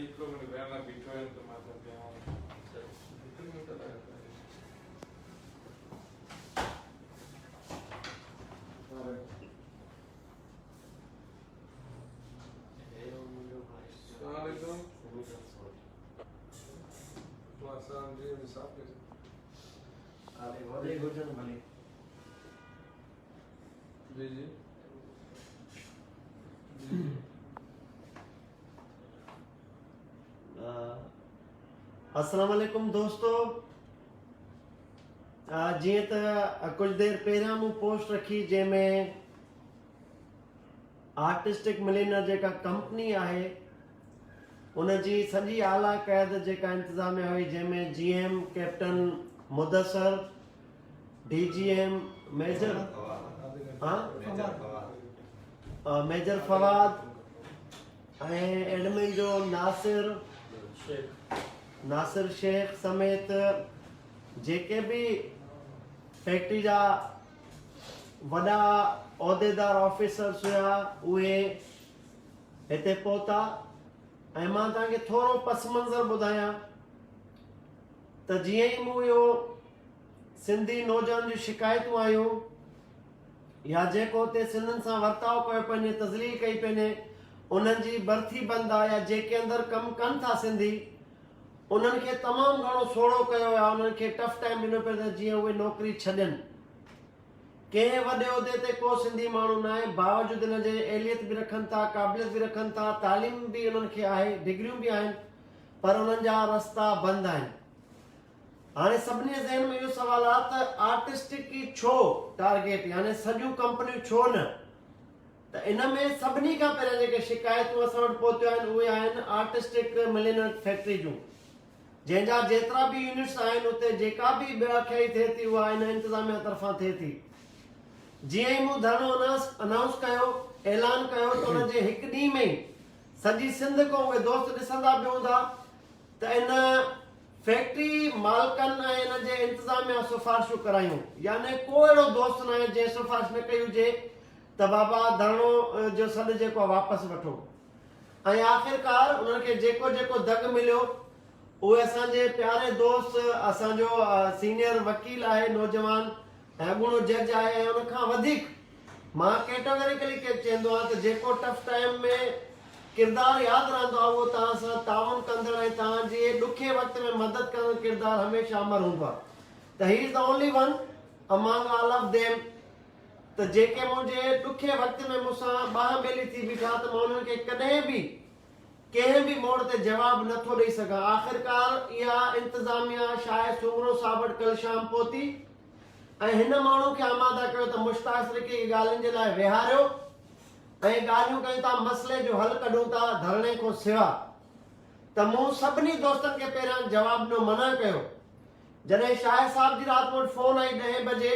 هڪڙو منٽ ويهڻ لاء بيٺو هيم ته مان چيو ويهان هڪڙو منٽ لاء. جي جي السلام عليڪم دوستو جيئن ته ڪجهه دير پهريان مون پوسٽ رکي جنهن ۾ آرٽسٽڪ ملينر جيڪا ڪمپني آهي ان جي سڄي اعليٰ قيادت جيڪا انتظاميا هئي جنهن ۾ G M captain Mudassir D G M major major Fawad ۽ admin جو ناصر ناصر شيخ سميت جيڪي به فيڪٽري جا وڏا عهديدار آفيسرس هيا اهي هتي پهتا ۽ مان توهان کي ٿورو پس منظر ٻڌايان ته جيئن ئي مون اهو سنڌي نوجوانن جون شڪايتون آيون يا جيڪو اتي سنڌين سان ورتاء ڪيو پيو وڃي تذليل ڪئي پئي وڃي انهن جي برٿي بند آ يا جيڪي اندر ڪم ڪن ٿا سنڌي انهن کي تمام گهڻو سوڙهو ڪيو ويو آ انهن کي ٽف ٽائيم ڏنو پيو وڃي جيئن اهي نوڪري ڇڏين. ڪنهن وڏي عهدي تي ڪو سنڌي ماڻهو ناهي باوجود ان جي اهليت به رکن ٿا قابليت به رکن ٿا تعليم به انهن کي آهي ڊگريون به آهن پر انهن جا رستا بند آهن. هاڻي سڀني جي ذهن ۾ اهو سوال آ ته آرٽسٽڪ ئي ڇو ٽارگيٽ يعني سڄيون ڪمپنيون ڇو نه؟ ته ان ۾ سڀني کان پهريان جيڪي شڪايتون اسان وٽ پهتيون آهن اهي آهن آرٽسٽڪ ملينر فيڪٽري جون جنهن جا جيترا به يونٽس آهن اتي جيڪا به ٻه اکيائي ٿئي ٿي اها ان انتظاميا طرفان ٿئي ٿي. جيئن ئي مون ڌرڻو انائونس ڪيو اعلان ڪيو ته ان جي هڪ ڏينهن ۾ ئي سڄي سنڌ کان اهي دوست ڏسندا به هوندا ته ان فيڪٽري مالڪن ۽ ان جي انتظاميا سفارشون ڪرايون يعني ڪو اهڙو دوست ناهي جنهن سفارش نه ڪئي هجي ته بابا ڌرڻو جو سڏ جيڪو آهي واپس وٺو ۽ آخرڪار انهن کي جيڪو جيڪو دڳ مليو اهي اسان جي پياري دوست اسان جو سينيئر وڪيل آهي نوجوان ۽ اڳوڻو جج آهي ۽ ان کان وڌيڪ مان ڪيٽاگريڪلي کي چوندو آهيان ته جيڪو ٽف ٽائيم ۾ ڪردار ياد رهندو آهي اهو توهان سان تعاون ڪندڙ ۽ توهان جي ڏکي وقت ۾ مدد ڪندڙ ڪردار هميشه امر هوندو آهي ته he is the only one among all of them ته جيڪي منهنجي ڏکي وقت ۾ مون سان ٻانهن ٻيلي ٿي بيٺا ته مان انهن کي ڪڏهن به ڪنهن به موڙ تي جواب نه ٿو ڏئي سگهان. آخرڪار اها انتظاميا شاهه سومرو صاحب وٽ ڪل شام پهتي ۽ هن ماڻهو کي آماده ڪيو ته مشتاق سرڪي کي ڳالهين جي لاء ويهاريو ۽ ڳالهيون ڪيون ٿا مسئلي جو حل ڪڍون ٿا ڌرڻي کان سوا ته مون سڀني دوستن کي پهريان جواب ڏنو منع ڪيو جڏهن شاهه صاحب جي رات مون وٽ فون آئي ڏهين بجي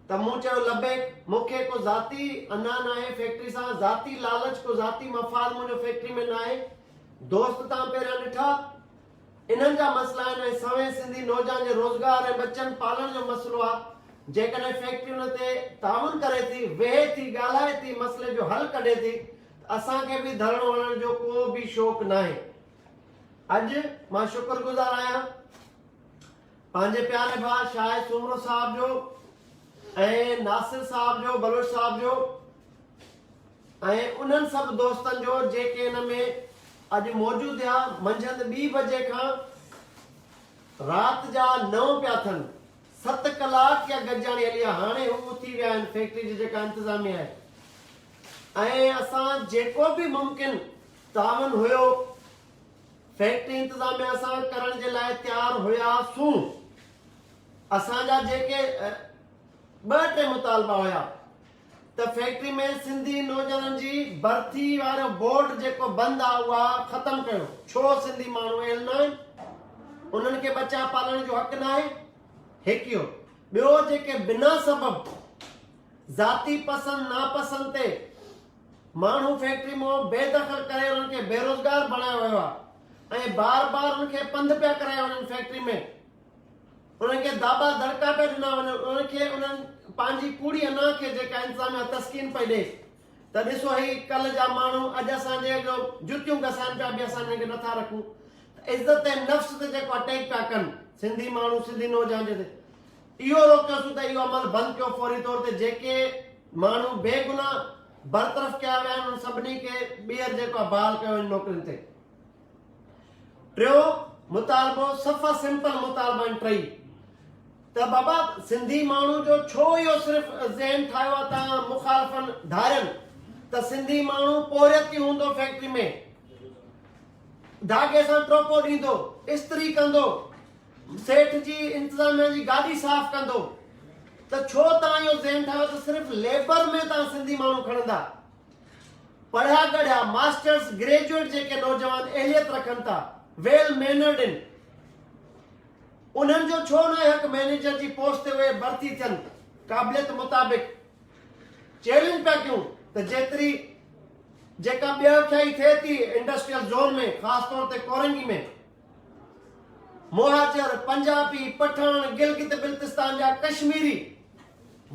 ته مون چيو لبيڪ، مون کي ڪو ذاتي انا ناهي فيڪٽري سان، ذاتي لالچ ڪو ذاتي مفاد منهنجو فيڪٽري ۾ ناهي، دوست تان پهريان ڏٺا، انهن جا مسئلا آهن ۽ سوين سنڌي نوجوان جي روزگار ۽ ٻچن پالڻ جو مسئلو آ، جيڪڏهن فيڪٽري ان تي تعاون ڪري ٿي، ويهي ٿي، ڳالهائي ٿي، مسئلي جو حل ڪڍي ٿي ته اسان کي به ڌرڻو هڻڻ جو ڪو به شوق ناهي. اڄ مان شڪر گذار آهيان. پنهنجي پياري ڀاء شاهد سومرو صاحب جو ۽ ناصر صاحب جو بلوچ صاحب جو ۽ انهن سڀ دوستن جو جيڪي ان ۾ اڄ موجود هيا منجهند ٻي بجي کان رات جا نو پيا ٿن ست ڪلاڪ يا گڏجاڻي هلي آ هاڻي هو اٿي ويا آهن فيڪٽري جي جيڪا انتظاميا آهي ۽ اسان جيڪو به ممڪن تعاون هيو فيڪٽري انتظاميا سان ڪرڻ جي لاء تيار هياسون. اسان جا جيڪي ٻه ٽي مطالبا هيا ته فيڪٽري ۾ سنڌي نوجوانن جي برٿي وارو بورڊ جيڪو بند آ اها ختم ڪيو ڇو سنڌي ماڻهو اهل ناهن انهن کي ٻچا پالڻ جو حق ناهي هڪ اهو ٻيو جيڪي بنا سبب ذاتي پسند ناپسند تي ماڻهو فيڪٽري مان بي دخل ڪري انهن کي بيروزگار بڻايو ويو آهي ۽ بار بار انهن کي پنڌ پيا ڪرايا وڃن فيڪٽري ۾ انهن کي داٻا دڙڪا پيا ڏنا وڃن انهن کي انهن پنهنجي ڪوڙي انا کي جيڪا انتظاميا تسڪين پئي ڏي ته ڏسو هي ڪلهه جا ماڻهو اڄ اسان جي اڳيان جتيون گسائن پيا به اسان انهن کي نٿا رکون ته عزت نفس تي جيڪو اٽيڪ پيا ڪن سنڌي ماڻهو سنڌي نوجوان جي تي اهو روڪيوسون ته اهو عمل بند ڪيو فوري طور تي جيڪي ماڻهو بيگناهه برطرف ڪيا ويا آهن انهن سڀني کي ٻيهر جيڪو آهي بحال ڪيو وڃي نوڪرين تي. ٽيون مطالبو صفا سمپل مطالبا آهن ٽئي ته بابا سنڌي ماڻهو جو ڇو اهو صرف ذهن ٺاهيو آهي تان مخالفن ڌارين ته سنڌي ماڻهو پورهيت ئي هوندو فيڪٽري ۾ ڌاڳي سان ٽوپو ڏيندو استري ڪندو سيٺ جي انتظاميا جي گاڏي صاف ڪندو ته ڇو تان اهو ذهن ٺاهيو ته صرف ليبر ۾ تان سنڌي ماڻهو کڻندا پڙهيا ڳڙهيا ماسٽرس گريجوئيٽ جيڪي نوجوان اهليت رکن ٿا ويل مينرڊ ان انهن جو ڇو ناهي حق مئنيجر جي پوسٽ تي اهي ڀرتي ٿين قابليت مطابق چئلينج پيا ڪيون ته جيتري جيڪا ٻي اکيائي ٿئي ٿي انڊسٽريل زون ۾ خاص طور تي ڪورنگي ۾ مهاجر، پنجابي، پٺاڻ، گلگت بلتستان جا ڪشميري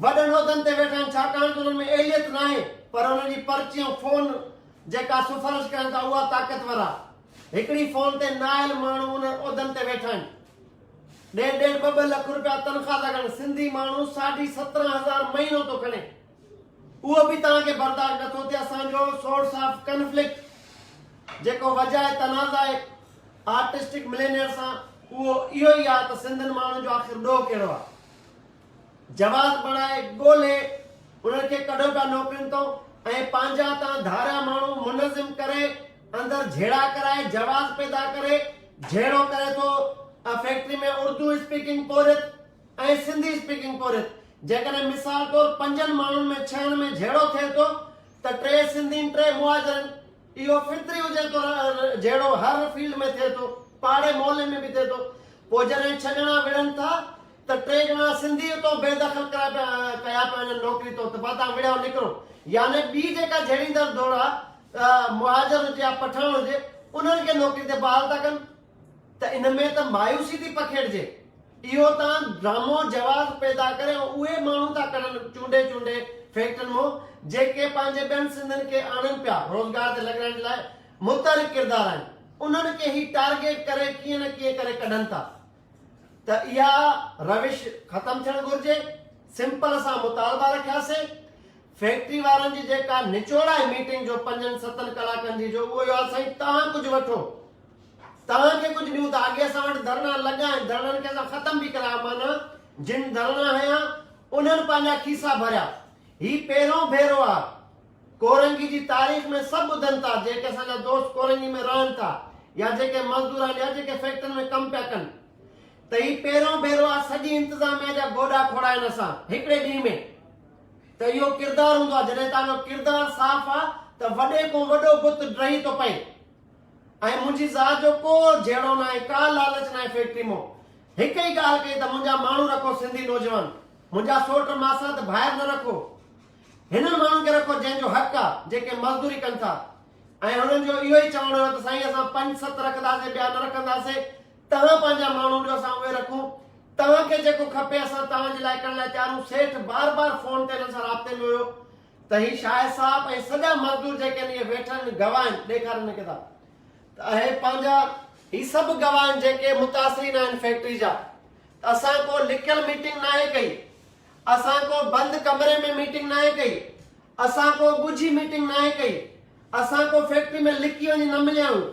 وڏن عهدن تي ويٺا آهن ڇاڪاڻ ته انهن ۾ اهليت ناهي پر انهن جي پرچي ۽ فون جيڪا سفارش ڪرن ٿا اها طاقتور آهي. هڪڙي فون تي نااهل ماڻهو انهن عهدن تي ويٺا آهن. ڏيڍ ڏيڍ ٻه ٻه لک روپيا تنخواه ٿا کڻن. سنڌي ماڻهو ساڍي 17 هزار مهينو ٿو کڻي اهو به توهان کي برداشت نٿو ٿئي. اسان جو سورس آف ڪنفلڪٽ جيڪو وجه آهي تنازع آهي آرٽسٽڪ ملينيئر سان اهو اهو ئي آهي ته سنڌين ماڻهن جو آخر ڏوهه ڪهڙو آهي. جواز بڻائي ڳولي انهن کي ڪڍو پيا نوڪرين تون ۽ پنهنجا تان ڌاريا ماڻهو منظم ڪري اندر جهيڙا ڪرائي جواز پيدا ڪري جهيڙو ڪري ٿو فيڪٽري ۾ اردو اسپيڪنگ پورهيت ۽ سنڌي اسپيڪنگ پورهيت جيڪڏهن مثال طور پنجن ماڻهن ۾ ڇهن ۾ جهيڙو ٿئي ٿو ته ٽي سنڌين ٽي مهاجرن اهو فطري هجي ٿو جهيڙو هر فيلڊ ۾ ٿئي ٿو پاڙي محلي ۾ به ٿئي ٿو پوء جڏهن ڇهه ڄڻا وڙهن ٿا ته ٽي ڄڻا سنڌي اتو بي دخل ڪرايا پيا ڪيا پيا وڃن نوڪري تون ته باتان وڙهيو نڪرو يعني ٻي جيڪا جهيڙيندڙ ڌر آ مهاجر هجي يا پٺاڻ هجي انهن کي نوڪري تي بحال ٿا ڪن ته ان ۾ ته مايوسي ٿي پکيڙجي اهو تان ڊرامو جواز پيدا ڪري ۽ اهي ماڻهو ٿا ڪڍن چونڊي چونڊي فيڪٽرين مون جيڪي پنهنجي ٻين سنڌين کي آڻن پيا روزگار تي لڳرائڻ جي لاء متحرڪ ڪردار آهن انهن کي هي ٽارگيٽ ڪري ڪيئن نه ڪيئن ڪري ڪڍن ٿا ته اها روش ختم ٿيڻ گهرجي، سمپل اسان مطالبا رکياسين، فيڪٽري وارن جي جيڪا نچوڙ آهي ميٽنگ جو پنجن ستن ڪلاڪن جي جو اهو اهو آهي سائين توهان ڪجهه وٺو توهان کي ڪجهه ڏيون ٿا اڳي اسان وٽ ڌرڻا لڳا آهن ڌرڻن کي اسان ختم به ڪرايا معنيٰ جن ڌرڻا هنيا انهن پنهنجا کيسا ڀريا هي پهريون ڀيرو آهي ڪورنگي جي تاريخ ۾ سڀ ٻڌن ٿا جيڪي اسان جا دوست ڪورنگي ۾ رهن ٿا يا جيڪي مزدور آهن يا جيڪي فيڪٽرين ۾ ڪم پيا ڪن ته هي پهريون ڀيرو آهي سڄي انتظاميا جا گوڏا کوڙائن اسان هڪڙي ڏينهن ۾ ته اهو ڪردار هوندو آهي جڏهن توهان جو ڪردار صاف آهي ته وڏي کان وڏو بت ڊهي ٿو پئي ۽ منهنجي ذات جو ڪو جهيڙو ناهي ڪا لالچ ناهي فيڪٽري مون هڪ ئي ڳالهه ڪئي ته منهنجا ماڻهو رکو سنڌي نوجوان منهنجا سوٽ ماسات ڀائر نه رکو هنن ماڻهن کي رکو جنهن جو حق آ جيڪي مزدوري ڪن ٿا ۽ هنن جو اهو ئي چوڻ هيو ته سائين اسان پنج ست رکنداسين ٻيا نه رکنداسين توهان پنهنجا ماڻهو ڏيو اسان اهي رکون توهان کي جيڪو کپي اسان توهان جي لاء ڪرڻ لاء تيار آهيون سيٺ بار بار فون تي هنن سان رابطي ۾ هيو ته هي شاهد صاحب ۽ سڄا مزدور جيڪي آهن اهي ويٺا آهن گواهه آهن ڏيکارين هن کي ٿا ته اهي پنهنجا هي سڀ گواهه آهن جيڪي متاثرين آهن فيڪٽري جا ته اسان ڪو لڪيل ميٽنگ ناهي ڪئي اسان ڪو بند ڪمري ۾ ميٽنگ ناهي ڪئي، اسان ڪو ڳجهي ميٽنگ ناهي ڪئي، اسان ڪو فيڪٽري ۾ لڪي وڃي نه مليا آهيون،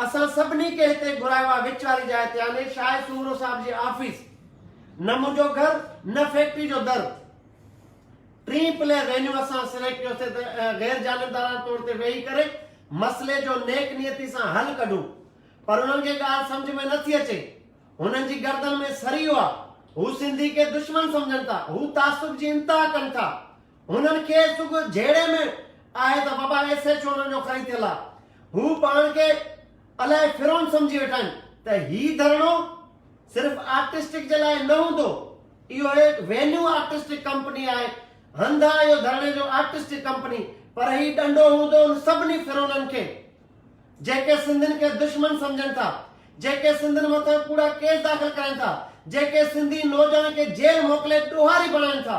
اسان سڀني کي هتي گهرايو آهي وچ واري جاء تي يعني شاهد سومرو صاحب جي آفيس، نه منهنجو گهر نه فيڪٽري جو در. ٽين پلي وينيو اسان سليڪٽ ڪيوسي ته غير جانبدارانه طور تي ويهي ڪري مسئلي جو نيڪ نيتي سان حل ڪڍون پر انهن کي ڳالهه سمجهه ۾ نه ٿي اچي. هنن جي گردن ۾ سريو آ. هو سنڌي کي دشمن سمجهن ٿا. هو تعصب جي انتها ڪن ٿا. هنن کي سگهه جهيڙي ۾ آهي ته بابا ايس ايڇ او هنن جو خريد ٿيل آ. هو پاڻ کي الائي فرعون سمجهي ويٺا آهن ته هي ڌرڻو صرف آرٽسٽڪ جي لاء نه هوندو. اهو هڪ وينيو آرٽسٽڪ ڪمپني آهي. هنڌ آ اهو ڌرڻي جو آرٽسٽڪ ڪمپني. پر هي ڏنڊو هوندو ان سڀني فرعونن کي. جيڪي سنڌين کي دشمن سمجهن ٿا، جيڪي سنڌين مٿان ڪوڙا ڪيس داخل ڪرائين ٿا، جيڪي سنڌي نوجوانن کي جيل موڪلي ڏوهاري بڻائين ٿا.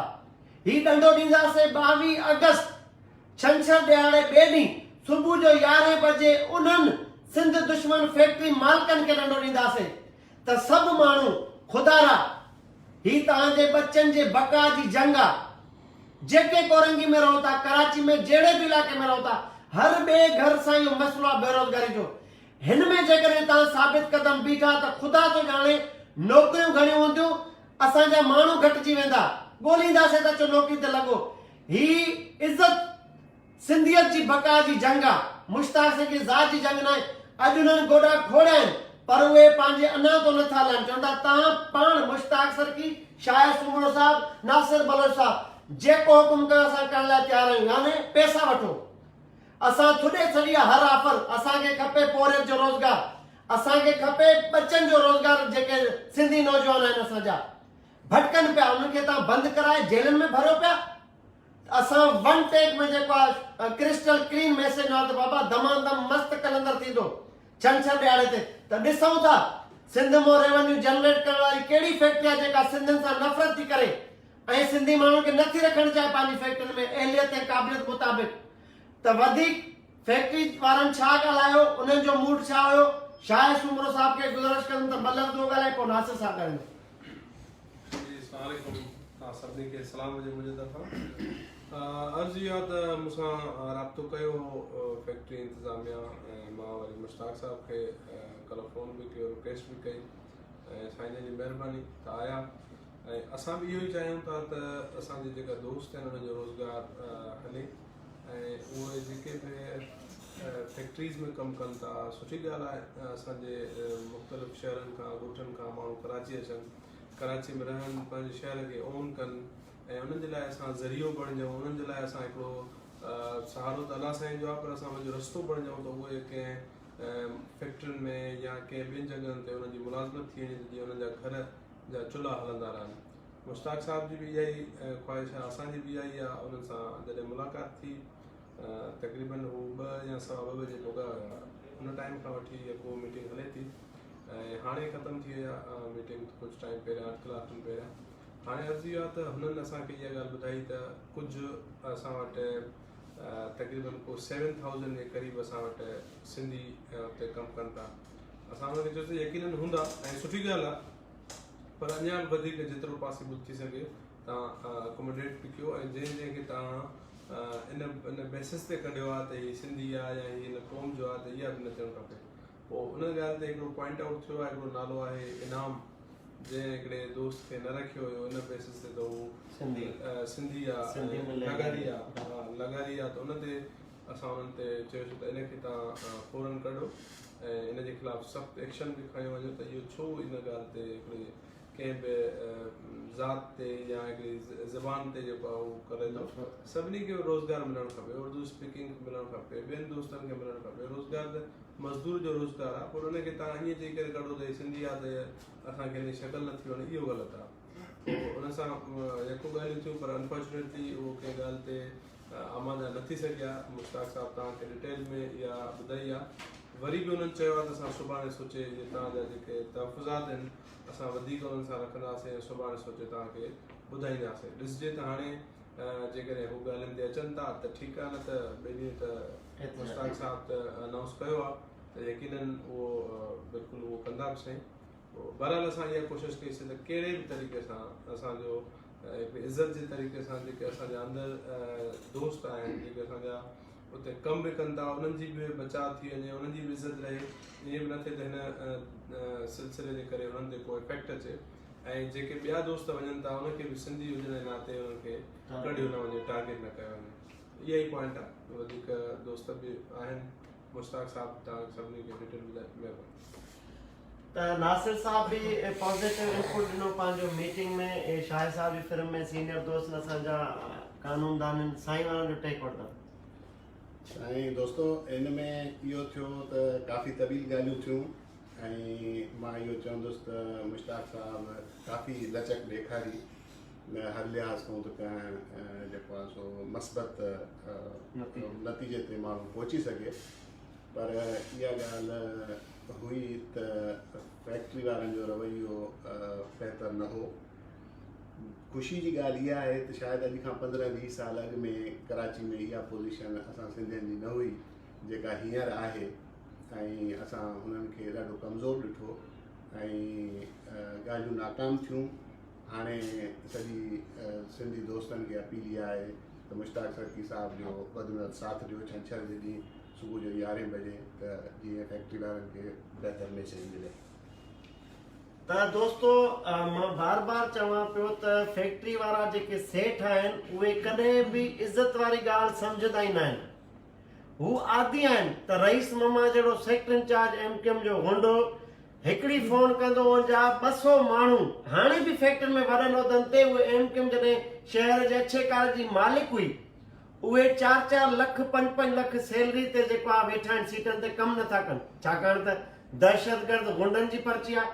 هي ڏنڊو ڏينداسين 22 آگسٽ ڇنڇر ڏهاڙي ٻئي ڏينهن صبح جو يارهين بجي انهن سنڌ دشمن فيڪٽري مالڪن کي ڏنڊو ڏينداسين ته سڀ ماڻهو خدارا هي توهان جي ٻچن جي بقا جي جنگ آ. جيڪي ڪورنگي ۾ رهو ٿا، ڪراچي ۾ جهڙي به علائقي ۾ رهو ٿا، هر ٻئي گهر سان اهو مسئلو آ بيروزگاري جو. هن ۾ جيڪڏهن توهان ثابت قدم بيٺا ته خدا ٿو ڄاڻي نوڪريون گهڻيون هونديون، اسان جا ماڻهو گهٽجي ويندا، ڳولينداسين ته اچو نوڪري تي لڳو. هي عزت سنڌيت جي بقا جي جنگ آ، مشتاق سنگهه جي ذات جي جنگ ناهي. اڄ انهن گوڏا کوڙيا آهن پر اهي پنهنجي انا تون نٿا لهن، چون ٿا توهان پاڻ مشتاق سرڪي، شاهد سومرو صاحب، ناصر بلوچ صاحب جيڪو حڪم ڪيو اسان ڪرڻ لاء تيار آهيون يعني پئسا وٺو. اسان ٿڏي ڇڏي آ هر آفر، اسان کي کپي پورهيت جو روزگار، اسان کي کپي ٻچن جو روزگار جيڪي سنڌي نوجوان آهن اسان جا ڀٽڪن پيا انهن کي توهان بند ڪرائي جيلن ۾ ڀريو پيا. اسان ون ٽيڪ ۾ جيڪو آ ڪرسٽل ڪلين ميسيج ڏنو آ ته بابا دمان دم مست قلندر ٿيندو ڇنڇر ڏهاڙي تي ته ڏسون ٿا سنڌ مون ريونيو جنريٽ ڪرڻ واري ڪهڙي فيڪٽري آ جيڪا سنڌين سان نفرت ٿي ڪري ۽ سنڌي ماڻهن کي نٿي رکڻ چاهي پنهنجي فيڪٽرين ۾ اهليت ۽ قابليت مطابق ته وڌيڪ فيڪٽري وارن ڇا ڳالهايو انهن جو موڊ ڇا هيو شاهه سومرو صاحب کي گذارش ڪندم ته ٻه لفظ اهو ڳالهائي پوء ناصر صاحب ڳالهائيندو. جي اسلام عليڪم توهان سڀني کي سلام هجي منهنجي طرفان عرض اهو آهي ته مون سان رابطو ڪيو هو فيڪٽري انتظاميا ۽ مان وري مشتاق صاحب کي ڪلهه فون به ڪيو رڪويسٽ به ڪئي ۽ سائين جن جي مهرباني ته آيا ۽ اسان به اهو ئي چاهيون ٿا ته اسان جي جيڪا دوست آهن انهن جو روزگار هلي ۽ اهي جيڪي به فيڪٽريز ۾ ڪم ڪن ٿا سٺي ڳالهه آهي اسان جي مختلف شهرن کان ڳوٺن کان ماڻهو ڪراچي اچن ڪراچي ۾ رهن پنهنجي شهر کي اون ڪن ۽ انهن جي لاء اسان ذريعو بڻجون انهن جي لاء اسان هڪڙو سهارو ته الله سائين جو آهي پر اسان انهن جو رستو بڻجون ته اهي ڪنهن فيڪٽرين ۾ يا ڪنهن ٻين جڳهن تي انهن جي ملازمت ٿي وڃي ته جيئن انهن جا گهر جا چلها هلندا رهن مشتاق صاحب جي به اها ئي خواهش آهي اسان جي به اها ئي آهي انهن سان جڏهن ملاقات ٿي تقريبن هو ٻه يا سوا ٻه بجي پڳا هيا ان ٽائيم کان وٺي يڪو ميٽنگ هلي ٿي ۽ هاڻي ختم ٿي وئي آهي ميٽنگ ڪجهه ٽائيم پهريان اڌ ڪلاڪ کن پهريان هاڻي عرض اهو آهي ته هنن اسان کي اها ڳالهه ٻڌائي ته ڪجهه اسان وٽ تقريبن ڪو سيون ٿائوزنڊ جي قريب اسان وٽ سنڌي اتي ڪم ڪن ٿا اسان انهن کي چيو ته يقينن هوندا ۽ سٺي ڳالهه آهي پر اڃا به وڌيڪ جيترو پاسيبل ٿي سگهي توهان اڪوموڊيٽ به ڪيو ۽ جنهن جنهن کي توهان ان ان بيسس تي ڪڍيو آهي ته هي سنڌي آهي يا هي هن قوم جو آهي ته اها به نه ٿيڻ کپي پوء ان ڳالهه تي هڪڙو پوائنٽ آئوٽ ٿيو آهي هڪڙو نالو آهي انعام جنهن هڪڙي دوست کي نه رکيو هيو ان بيسس تي ته هو سنڌي سنڌي آهي لغاري آهي لغاري آهي ته ان تي اسان انهن تي چيوسين ته ان کي توهان فورن ڪڍو ۽ ان جي خلاف سخت ايڪشن به کنيو وڃي ته اهو ڇو ان ڳالهه تي هڪڙي ڪنهن به ذات تي يا هڪڙي زبان تي جيڪو آهي اهو ڪري ٿو سڀني کي روزگار ملڻ کپي اردو اسپيڪنگ کي ملڻ کپي ٻين دوستن کي ملڻ کپي روزگار ته مزدور جو روزگار آهي پر ان کي توهان ائين چئي ڪري ڪڍو ته هي سنڌي آهي ته اسان کي هن جي شڪل نٿي وڻي اهو غلط آهي پوء ان سان يڪو ڳالهيون ٿيون پر انفارچونيٽلي اهو ڪنهن ڳالهه تي آماده نه ٿي سگهيا. مشتاق صاحب توهان کي ڊيٽيل ۾ اها ٻڌائي آ. وري به انهن چيو آ ته اسان سڀاڻي سوچي اهي توهان جا جيڪي تحفظات آهن اسان وڌيڪ انهن سان رکنداسين ۽ سڀاڻي سوچي توهان کي ٻڌائينداسين. ڏسجي ته هاڻي جيڪڏهن هو ڳالهين تي اچن ٿا ته ٺيڪ آ نه ته ٻئي ڏينهن ته مشتاق صاحب ته انائونس ڪيو آ ته يقينن اهو بلڪل اهو ڪندا به سهي. بهرحال اسان اها ڪوشش ڪئي سي ته ڪهڙي به طريقي سان اسان جو هڪڙي عزت جي طريقي سان جيڪي اسان جا اندر دوست آهن جيڪي اسان جا اتي ڪم به ڪن ٿا انهن جي به بچاء ٿي وڃي انهن جي به عزت رهي ائين به نه ٿئي ته هن سلسلي جي ڪري انهن تي ڪو افيڪٽ اچي ۽ جيڪي ٻيا دوست وڃن ٿا انهن کي به سنڌي هجڻ جي ناتي انهن کي ڪڍيو نه وڃي ٽارگيٽ نه ڪيو وڃي اها ئي پوائنٽ آهي وڌيڪ دوست به آهن مشتاق صاحب توهان سڀني کي ڊيٽيل ٻڌائي مهرباني. ته ناصر صاحب به پازيٽو انپوٽ ڏنو پنهنجو ميٽنگ ۾ شاهد صاحب جي فرم ۾ سينيئر دوست اسان جا قانون دان آهن سائين وارن جو ٽيڪ وٺندا. سائين دوستو ان ۾ اهو ٿيو ته ڪافي طويل ڳالهيون ٿيون ۽ مان اهو چوندس ته مشتاق صاحب ڪافي لچڪ ڏيکاري هر لحاظ کان ته ڪنهن جيڪو آهي سو مثبت نتيجي تي ماڻهو پهچي سگهي پر اها ڳالهه هئي ته فيڪٽري وارن جو رويو بهتر نه هو. خوشي جي ڳالهه اها آهي ته شايد اڄ کان پندرهن ويهه سال اڳ ۾ ڪراچي ۾ اها پوزيشن اسان سنڌين جي نه هئي جيڪا هينئر آهي ۽ اسان انهن کي ڏاڍو ڪمزور ڏٺو ۽ ڳالهيون ناڪام ٿيون. هاڻي سڄي سنڌي دوستن کي اپيل اها آهي ته مشتاق سرڪي صاحب جو وڌ ۾ وڌ ساٿ ڏيو ڇنڇر جي ڏينهن صبح جو يارهين بجي ته جيئن فيڪٽري وارن کي بهتر ميسيج ملي. ته دوستو مان بار بار چوان پيو ته فيڪٽري وارا جيڪي سيٺ آهن اهي ڪڏهن به عزت واري ڳالهه سمجهندا ئي ناهن. هو عادي آهن ته رئيس مما جهڙو sector incharge M Q M جو غنڊو هڪڙي فون ڪندو ان جا 200 ماڻهو هاڻي به فيڪٽرين ۾ وڏن عهدن تي اهي ايم ڪيو ايم جڏهن شهر جي اڇي ڪار جي مالڪ هئي اهي چار چار لک پنج پنج لک سيلري تي جيڪو آهي ويٺا آهن سيٽن تي ڪم نٿا ڪن ڇاڪاڻ ته دهشتگرد غنڊن جي پرچي آهي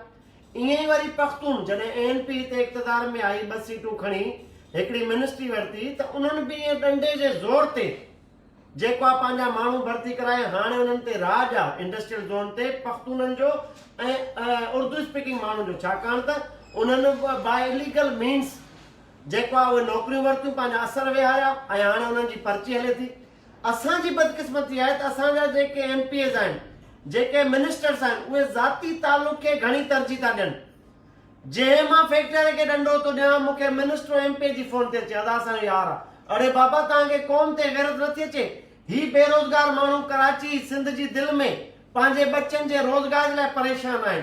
ائين ئي وري پختون جڏهن اي اين پي هتي اقتدار ۾ آئي ٻه سيٽون کڻي هڪڙي منسٽري ورتي ته انهن به ائين ڏنڊي جي زور تي جيڪو آ پنهنجا ماڻهو ڀرتي ڪرائي هاڻي انهن تي راڄ آ انڊسٽريل زون تي پختونن جو ۽ اردو اسپيڪنگ ماڻهن جو ڇاڪاڻ ته انهن باء اليگل مينس جيڪو آ اهي نوڪريون ورتيون پنهنجا اثر ويهاريا ۽ هاڻي انهن جي پرچي هلي ٿي اسان جي بدقسمتي آهي ته اسان جا جيڪي ايم پي ايز آهن جيڪي منسٽرس آهن اهي ذاتي تعلق کي گهڻي ترجيح ٿا ڏين جنهن مان فيڪٽري کي ڏنڊو ٿو ڏيان مون کي منسٽر ايم پي جي فون تي اچي ادا اسان جو يار آ اڙي بابا توهان کي قوم تي غيرت نٿي اچي هي بيروزگار ماڻهو ڪراچي سنڌ جي دل ۾ پنهنجي ٻچن جي روزگار جي لاء پريشان آهن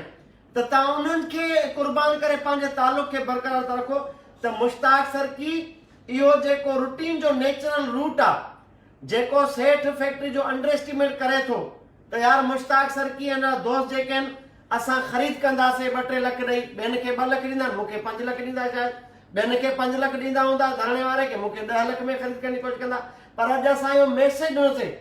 ته توهان انهن کي قربان ڪري پنهنجي تعلق کي برقرار ٿا رکو ته مشتاق سرڪي اهو جيڪو روٽين جو نيچرل روٽ آ جيڪو سيٺ فيڪٽري جو انڊر اسٽيميٽ ڪري ٿو ته يار مشتاق سرڪي ۽ ان جا دوست جيڪي آهن اسان خريد ڪنداسين ٻه ٽي لک ڏئي ٻين کي ٻه لک ڏيندا آهن مون کي پنج لک ڏيندا شايد ٻين کي پنج لک ڏيندا هوندا ڌرڻي واري کي مون کي 10 لک ۾ خريد ڪرڻ جي ڪوشش ڪندا پر اڄ اسان اهو ميسيج ڏنوسين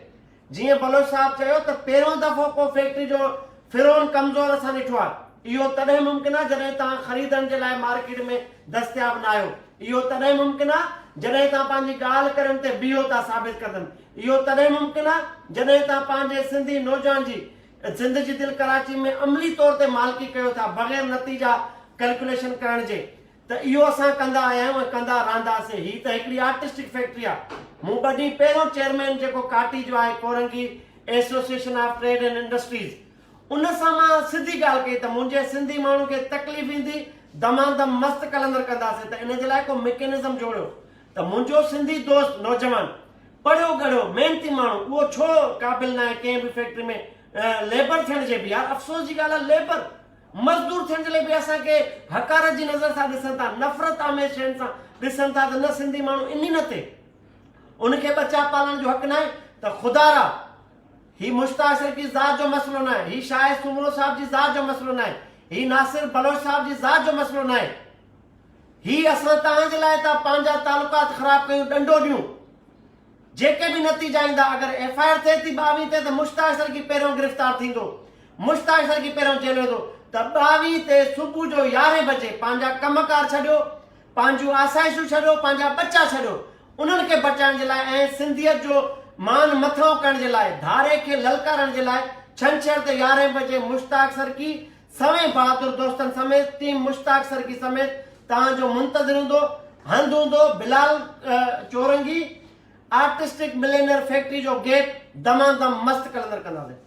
جيئن بلوچ صاحب چيو ته پهريون دفعو ڪو فيڪٽري جو فرعون ڪمزور اسان ڏٺو آهي اهو تڏهن ممڪن آهي جڏهن توهان خريدڻ جي لاء مارڪيٽ ۾ دستياب نه آهيو اهو تڏهن ممڪن آهي جڏهن توهان پنهنجي ڳالهه ڪري ان تي بيهو ٿا ثابت ڪندم اهو تڏهن ممڪن آهي جڏهن توهان پنهنجي سنڌي نوجوان جي سنڌ جي دل ڪراچي ۾ عملي طور تي مالڪي ڪيو ٿا بغير نتيجا ڪلڪيوليشن ڪرڻ جي ته اهو اسان ڪندا آيا آهيون ۽ ڪندا رهنداسين هي ته هڪڙي آرٽسٽڪ فيڪٽري آهي مون ٻه ڏينهن پهريون چيئرمين جيڪو ڪاٽي جو آهي Korangi association of trade and industries ان سان مان سڌي ڳالهه ڪئي ته منهنجي سنڌي ماڻهو کي تڪليف ايندي دمان دم مست قلندر ڪنداسين ته ان جي لاء ڪو مڪينزم جوڙيو ته منهنجو سنڌي دوست نوجوان پڙهيو ڳڙهيو محنتي ماڻهو اهو ڇو قابل ناهي ڪنهن به فيڪٽري ۾ ليبر ٿيڻ جي به يار افسوس جي ڳالهه آهي ليبر مزدور ٿيڻ جي لاء به اسان کي حقارت جي نظر سان ڏسن ٿا نفرت آميز شين سان ڏسن ٿا ته نه سنڌي ماڻهو انهي نه تي ان کي ٻچا پالڻ جو حق ناهي ته خدارا هي مشتاق سرڪي ذات جو مسئلو ناهي هي شاهد سومرو صاحب جي ذات جو مسئلو ناهي هي ناصر بلوچ صاحب جي ذات جو مسئلو ناهي هي اسان توهان جي لاء ٿا پنهنجا تعلقات خراب ڪيون ڏنڊو ڏيون جيڪي به نتيجا ايندا اگر ايف I R ٿئي ٿي 22 تي ته مشتاق سرڪي پهريون گرفتار ٿيندو مشتاق سرڪي پهريون جيل ويندو ته 22 تي صبح جو 11 بجي پنهنجا ڪم ڪار ڇڏيو پنهنجون آسائشون ڇڏيو پنهنجا ٻچا ڇڏيو انهن کي بچائڻ جي لاء ۽ سنڌيت جو مان مٿانهون ڪرڻ جي لاء ڌاري کي للڪارڻ جي لاء ڇنڇر تي 11 بجي مشتاق سرڪي سوين بهادر دوستن سميت ٽيم مشتاق سرڪي سميت توهان جو منتظر هوندو هنڌ هوندو Bilal Chowrangi artistic millionaire factory جو گيٽ دمادم مست قلندر ڪنداسين.